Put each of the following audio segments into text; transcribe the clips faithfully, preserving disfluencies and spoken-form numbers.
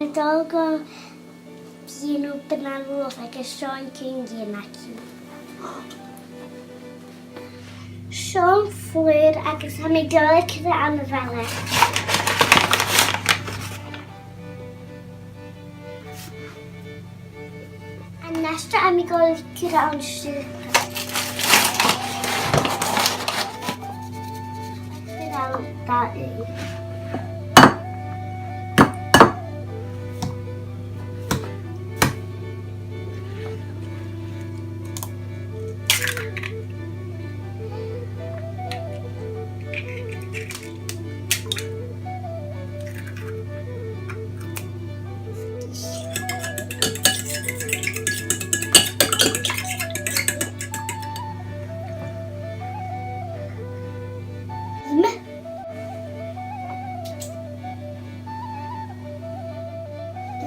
Tha mi a' dol a dhèanamh banana loaf agus seo an ceann-cinnidh aice. Seo am flùr agus tha mi a' dol a chur e ann am bhaile. An-dràsta tha mi a' dol a chur ann an siùcar. Chur ann dà uigh.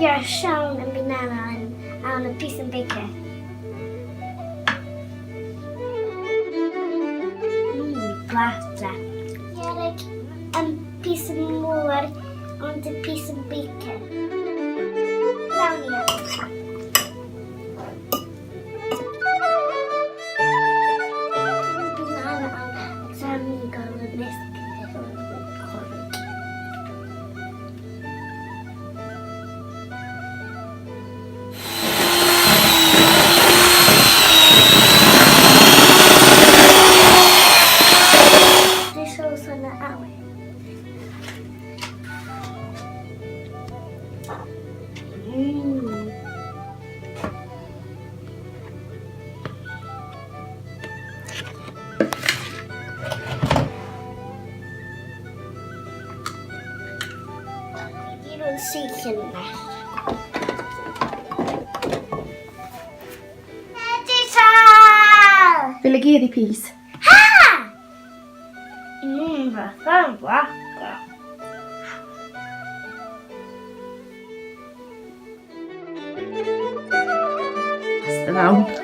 Ghearr seo am banana ann, ann am pìosan beaga. Mm, blasta. Ghearr am pìos mòr ann am pìosan beaga. Brownie. Banana ann, agus tha mi a' dol a mheasgachadh. Dè seòrsa na amhaich? Mm. Dìreach an sìthean leis. Editor! Bheil thu ag iarraidh pìos? Ha! Mm, bha sin blasta. Is do bhean.